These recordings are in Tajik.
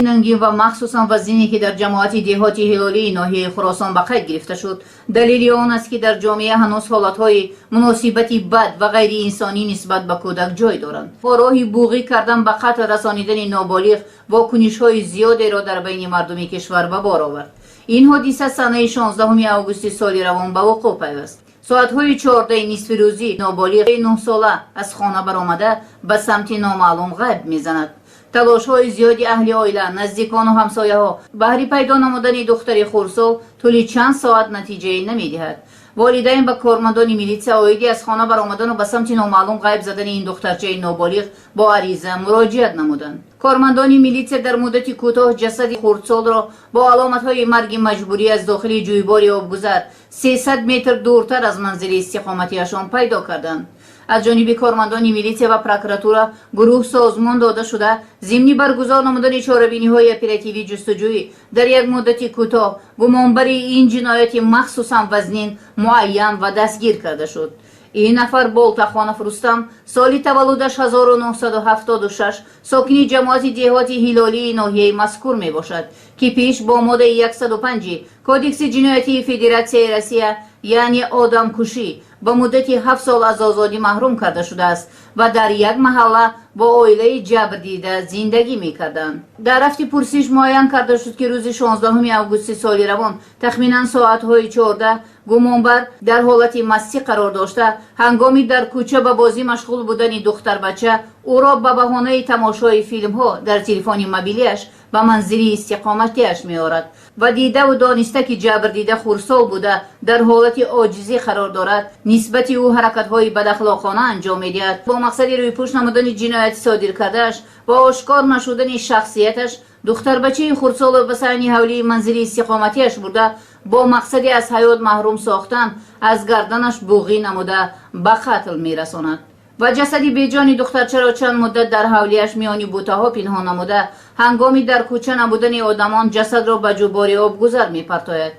Нангин ва махсусан вазине, ки дар ҷамоати деҳоти Ҳилолии ноҳияи Хуросон ба қайд гирифта шуд, далели он аст, ки дар ҷомеа ҳанӯз ҳолатҳои муносибати бад ва ғайриинсонӣ нисбат ба кӯдак ҷой доранд. Бо роҳи буғӣ кардан ба қатл расонидани ноболиғ вокунишҳои зиёдеро дар байни мардуми кишвар ба бор овард. Ин ҳодиса санаи 16 августи соли равон ба вуқӯъ пайваст. Соатҳои 14-и нисфирӯзӣ ноболиғи 9-сола аз хона баромада, ба самти номаълум ғайб мезанад. Талошҳои зиёди аҳли оила, наздикону ҳамсояҳо баҳри пайдо намудани духтари хурдсол тӯли чанд соат натиҷае намедиҳад. Волидайн ба кормандони милитсия оиди аз хона баромадану ба самти номаълум ғайб задани ин духтарчаи ноболиғ бо ариза муроҷиат намуданд. Кормандони милитсия дар муддати кӯтоҳ ҷасади хурдсолро бо аломатҳои марги маҷбурӣ аз дохили ҷӯйбори обгузар 300 метр дуртар аз манзили истиқоматиашон пайдо карданд. Аз ҷониби кормандони милитсия ва прокуратура гурӯҳ созмон дода шуда, зимни баргузор намудани чорабиниҳои оперативӣ ҷустуҷӯӣ дар як муддати кӯтоҳ гумонбари ин ҷинояти махсусан вазнин муайян ва дастгир карда шуд. Ин нафар Болтахонов Рустам, соли таваллудаш 1976, сокини ҷамоати деҳоти Ҳилолии ноҳияи мазкур мебошад, ки пеш бо моддаи 105 Кодекси ҷиноятии Федератсияи Россия, яъне одамкушӣ, ба муддати 7 сол аз озодӣ маҳрум карда шудааст ва дар як маҳалла бо оилаи ҷабрдида зиндагӣ мекарданд. Дар рафти пурсиш муайян карда шуд, ки рӯзи 16 августи соли равон тахминан соатҳои 14 гумонбар дар ҳолати мастӣ қарор дошта, ҳангоми дар кӯча ба бозӣ машғул будани духтарбача ӯро ба баҳонаи тамошои филмҳо дар телефони мобилиаш ба манзили истиқоматиаш меорад ва дидаву дониста, ки ҷабрдида хурдсол буда, дар ҳолати оҷизӣ қарор дорад, нисбати ӯ ҳаракатҳои бадахлоқона анҷом медиҳад. Бо мақсади рӯйпӯш намудани ҷинояти содир кардааш ва ошкор нашудани шахсияташ, духтарбачаи хурдсолро ба саҳни ҳавлии манзили истиқоматиаш бурда, бо мақсади аз ҳаёт маҳрум сохтан аз гарданаш буғӣ намуда, ба қатл мерасонад ва ҷасади беҷони духтарчаро чанд муддат дар ҳавлиаш миёни бутаҳо пинҳон намуда, ҳангоми дар кӯча набудани одамон ҷасадро ба ҷӯбори обгузар мепартояд.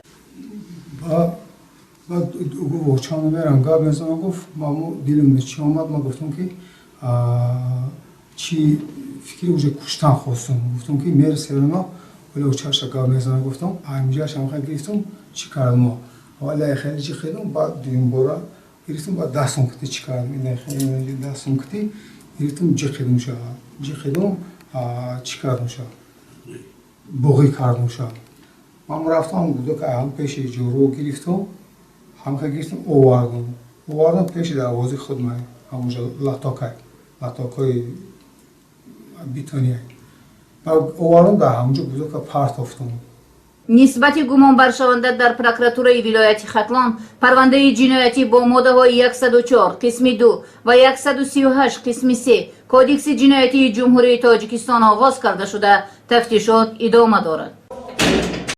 Баъд гуфт: «Очамо мерам, гап мезанам», гуфт. Мамо дилам чӣ омад, ма гуфтам, ки чӣ фикри уже куштан хостум. Гуфтам, ки мер серано, вале очаша гап мезанам, гуфтам. Ҳаминҷаашам хел гирифтам, чӣ кардам, вале хеле чӣ хелам. Баъд дуюмбора гирифтам, баъд дастам кити чӣ кардам, дастам кити гирифтам, ҷиқидум ша, ҷиқидум, чӣ кардам ша, буғӣ кардам ша. Ман рафтам, гудак ҳам пеши ҷӯро гирифтам, ҳамха гирифтам, овардам пеши дарвозаи худмай, ҳамонҷо латокай, латокҳои бетония овардам, дар ҳамонҷо гудока партофтам. Нисбати гумонбаршаванда дар прокуратураи вилояти Хатлон парвандаи ҷиноятӣ бо моддаҳои 104 қисми 2 ва 138 қисми 3 Кодекси ҷиноятии Ҷумҳурии Тоҷикистон оғоз карда шуда, тафтишот идома дорад.